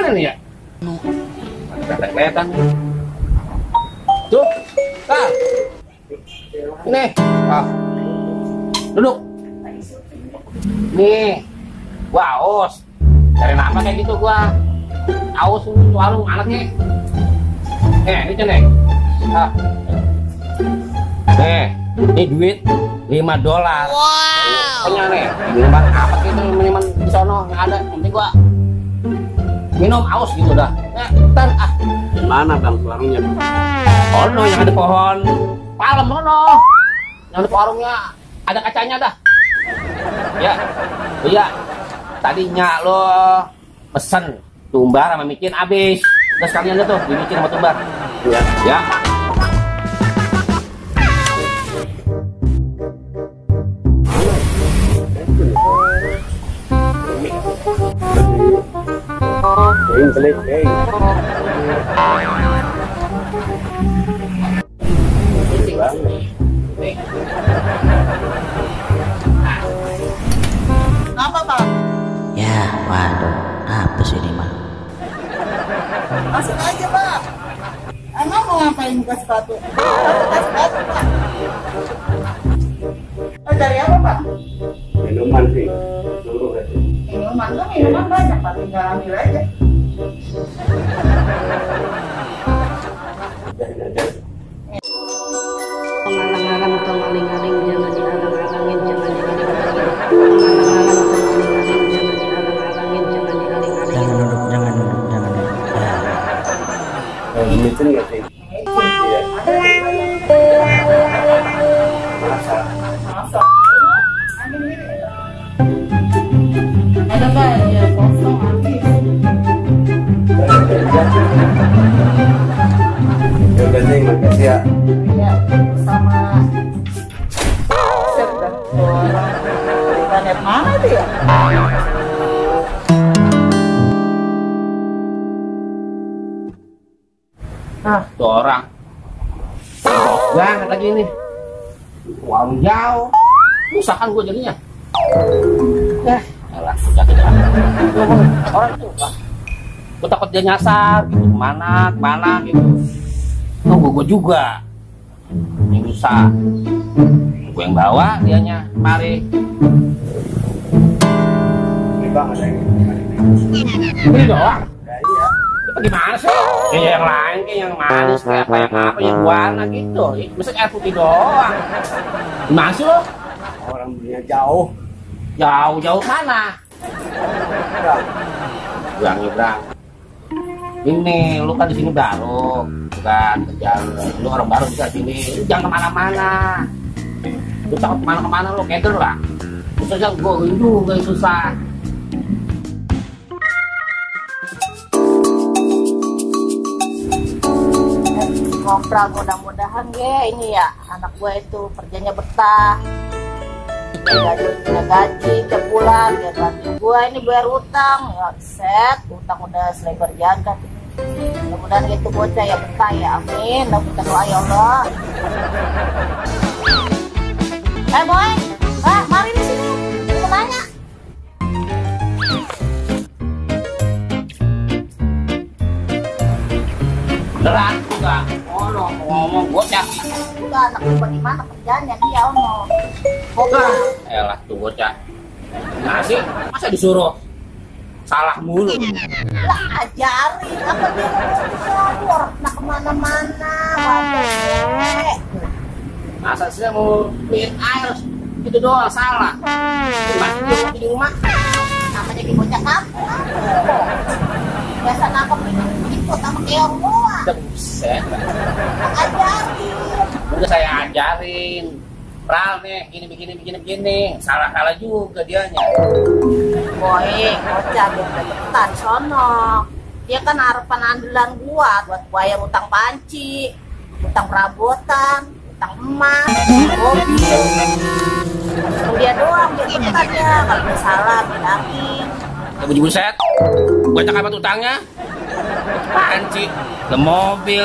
mana nih ya? Kelihatan. Tuh, Kak. Ini, duduk. Nih, gua aus. Cari apa kayak gitu gua? Aus warung anaknya. Ini ceneng. Ini duit $5. Wow. Pokoknya nih, minuman apa gitu, minuman di sono yang ada. Nanti gua minum aus gitu dah. Ntar Mana bang warungnya? Oh no, yang ada pohon palem no. Yang ada warungnya ada kacanya dah. Ya, iya. Tadinya lo pesen tumbar sama micin habis. Terus kalian tuh dimicin sama tumbar. Ya. Ya. Apa Pak? Ya, waduh, apa sih ini mah? Masuk aja Pak. Emang mau ngapain buka sepatu? Buka sepatu Pak. Oh, dari apa Pak? Minuman sih. Minuman tuh minuman banyak Pak, tinggal ambil aja. Alang-alang atau maling-aling jangan dialang-alangin, jangan dialing-alingin. Alang-alang atau maling-aling jangan dialang-alangin, jangan dialing-alingin. Jangan duduk, jangan duduk. Ya. Micin nggak sih? Iya. Masa? Masuk. Ambil ini. Ada Pak, ya kosong habis. Ya udah nih, makasih ya. Iya, sama set dah. Orang internet mana itu ya? Tuh orang banget lagi ini. Warung jauh. Usahakan gue jadinya. Elah, orang tuh. Gue takut dia nyasar gitu, kemana gitu. Nunggu gue juga. Ini usah. Gue yang bawa dianya mari. Ini bang ada yang Ini doang. ya, iya. Itu gimana sih? Kayak yang lain, kayak yang manis, kayak apa, yang warna gitu. Masa air putih doang. Gimana sih lo? Orang belinya jauh. Jauh-jauh mana? Nyebrang. Ini lu kan di sini baru, bukan kerjaan lu orang baru bisa sini. Lu jangan kemana-mana. Lu takut kemana-kemana lu keder lah. Terus aja gue juga susah. Ngobrol mudah-mudahan ini ya anak gue itu kerjanya betah. Punya gaji tiap bulan, dia bantu gue ini bayar utang, ya set, utang udah selebar jagat. Mudah-mudahan itu bocah ya betah ya, amin. Dan kita doa ya Allah. Boy, mari di sini, mau nanya. Beneran juga, ngomong bocah. Udah anak gue bagaimana kerjanya dia ono. Elah tuh bocah. Nah sih, masa disuruh salah mulu. Lah ajarin apa dia mau orang nak kemana-mana, waduh. Masa sih mau minum air gitu doang salah. Masih di rumah. Namanya di bocah kampung. Biasa nangkep ikut sama keong gua. Buset. Ajarin. Udah saya ajarin. Pral nih, begini. Salah juga dianya. Boy, bocah dia deketan sono. Dia kan harapan andalan gua buat bayar utang panci, utang perabotan, utang emas, mobil. Dia doang dia deketan ya. Kalau dia salah bilangin. Kamu buset. Banyak apa utangnya? Panci, ke mobil.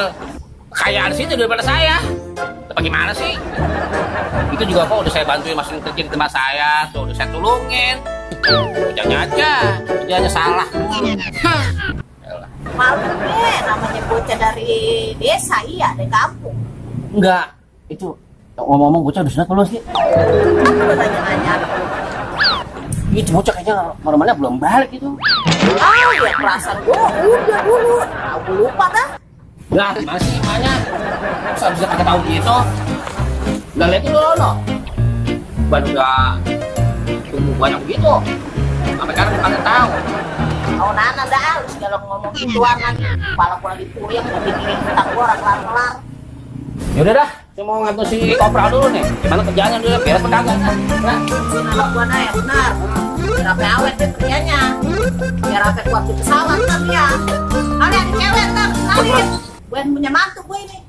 Kayaan situ daripada saya. Apa gimana sih? Itu juga kok udah saya bantuin masukin kerja di tempat saya. Tuh udah saya tulungin. Kerjanya aja. Kerjanya salah. Malu deh, namanya bocah dari desa, iya, dari kampung. Enggak, itu ngomong-ngomong bocah udah sunat belum sih? Apa lu nanya-nanya? Itu bocah kayaknya normalnya belum balik itu. Ah, ya perasaan gua udah dulu. Nah, gua lupa dah. Lah, gimana sih makanya? Masa bisa kagak tahu gitu? Udah lihat dulu no. Ban udah tumbuh banyak begitu. Sampai sekarang kagak tahu. Kau nana dah, kalau ngomong gituan lagi. Kepala gua lagi puyeng, mikirin tentang gua orang kelar-kelar. Yaudah dah, saya mau ngantor si kopral dulu nih. Gimana kerjaannya dulu, beres apa kagak? Nah, Sini anak gua ya benar. Biar apa awet deh kerjanya. Biar apa kuat di pesawat kan ya. Kalian cewek ntar, kenalin. Gue yang punya mantu gue ini.